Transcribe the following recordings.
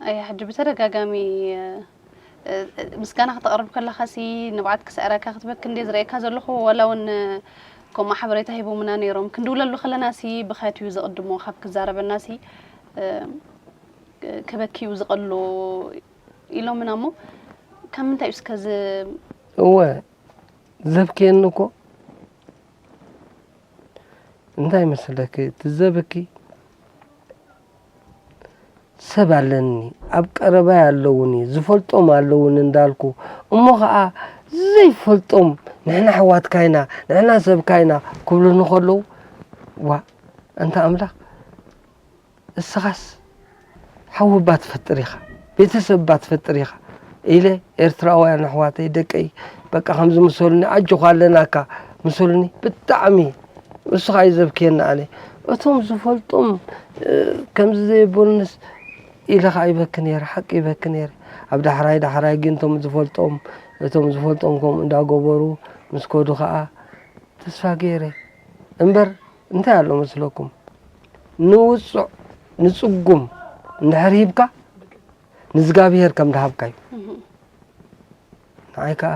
ኣያ ሕጂ ብተደጋጋሚ፣ እ፣ እ፣ ምስጋና ክተቕርብ ከለኻሲ ንብዓት ክስዕረካ ክትበኪ እንድየ ዝርእየካ ዘለኹ። ዋላ እውን፣ እ፣ ከምኡ ሓበሬታ ሂቦምና ነይሮም። ክንድውለሉ ከለናሲ ብኽያት እዩ ዝቕድሞ፣ ካብ ክዛረበናሲ፣ እ፣ ክበኪ እዩ ዝቐሎ ኢሎምና እሞ፣ ካብ ምንታይ እዩ እስከ ዝ- እወ፣ ዘብክየኒ እኮ እንታይ መሰለኪ፣ እቲ ዘብኪ ሰብ ኣለኒ፣ ኣብ ቀረባይ ኣለውኒ፣ ዝፈልጦም ኣለውኒ እንዳልኩ፣ እሞ ኸዓ ዘይፈልጦም ንሕና ኣሕዋትካ ኢና፣ ንሕና ሰብካ ኢና ክብሉኒ ከለዉ፣ ዋ፣ ኣንታ ኣምላኽ፣ እስኻስ ሓዊ እባ ትፈጥር ኢኻ፣ ቤተሰብ እባ ትፈጥር ኢኻ ኢለ፣ ኤርትራውያን ኣሕዋተይ፣ ደቀይ፣ በቃ ከምዚ ምሰሉኒ፣ ኣጆኻ ኣለናካ ምሰሉኒ። ብጣዕሚ እሱ ኸዓ እዩ ዘብክየኒ ኣነ። እቶም ዝፈልጦም፣ እ፣ ከምዚ ዘየበሉንስ ኢለ ኸዓ ይበኪ ነይረ፣ ሓቂ ይበኪ ነይረ። ኣብ ዳሕራይ ዳሕራይ ግን እቶም ዝፈልጦም፣ እቶም ዝፈልጦም ከምኡ እንዳገበሩ ምስ ከዱ ኸዓ ተስፋ ገይረ። እምበር እንታይ ኣሎ መስለኩም? ንውጹዕ፣ ንጽጉም እንድሕር ሂብካ፣ ንእዝጋብሄር ከም ድሃብካ እዩ። እህ። ንዓይ ከኣ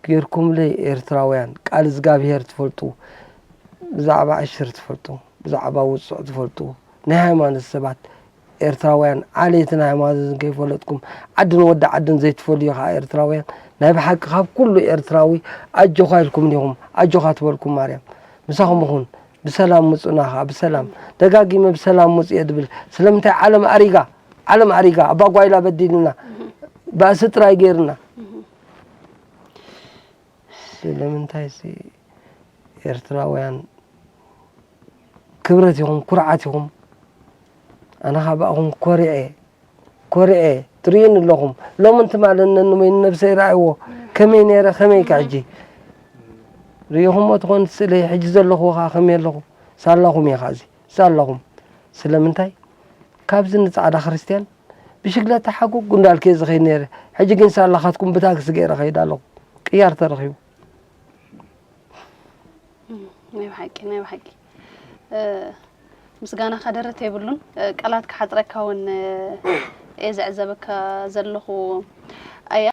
ጌርኩምለይ ኤርትራውያን፣ ቃል እዝጋብሄር ትፈልጡ፣ ብዛዕባ ዕሽር ትፈልጡ፣ ብዛዕባ ውጹዕ ትፈልጡ፣ ናይ ሃይማኖት ሰባት ኤርትራውያን፣ ዓሌትን ሃይማኖትን ከይፈለጥኩም፣ ዓድን ወዲ ዓድን ዘይትፈልዩ ከኣ ኤርትራውያን፣ ናይ ብሓቂ ካብ ኩሉ ኤርትራዊ ኣጆኻ ኢልኩም ዲኹም፣ ኣጆኻ ትበልኩም ማርያም። ምሳኹም እኹን፣ ብሰላም ምጹና ከኣ፣ ብሰላም። ደጋጊመ ብሰላም ምጹ እየ ድብል። ስለምንታይ ዓለም ኣሪጋ፣ ዓለም ኣሪጋ፣ ኣባ ጓይላ በዲሉና፣ ባእሲ ጥራይ ገይሩና። ስለምንታይሲ ኤርትራውያን ክብረት ኢኹም፣ ኩርዓት ኢኹም። ኣነ ካባኹም ኮሪዐ፣ ኮሪዐ። ትርእዩኒ ኣለኹም። ሎሚ እንትማል እነንመይ ንነብሰይ ረኣይዎ። ከመይ ነይረ፣ ከመይ ከ ሕጂ? ርኢኹሞ ትኾን ስእለይ፣ ሕጂ ዘለኹዎ ከኣ ከመይ ኣለኹ? ሳላኹም እየ ከኣ እዚ፣ ሳላኹም። ስለምንታይ? ካብዚ ንጻዕዳ ክርስትያን ብሽግለታ ሓጉግ እንዳልከ ዝኸይድ ነይረ። ሕጂ ግን ሳላኻትኩም ብታክሲ ገይረ ከይድ ኣለኹ። ቅያር ተረኺቡ። እም፣ ናይ ብሓቂ፣ ናይ ብሓቂ። እ፣ ምስጋናኻ ደረት የብሉን። እ፣ ቃላት ክሓጽረካ እውን፣ እ፣ እየ ዝዕዘበካ ዘለኹ። ኣያ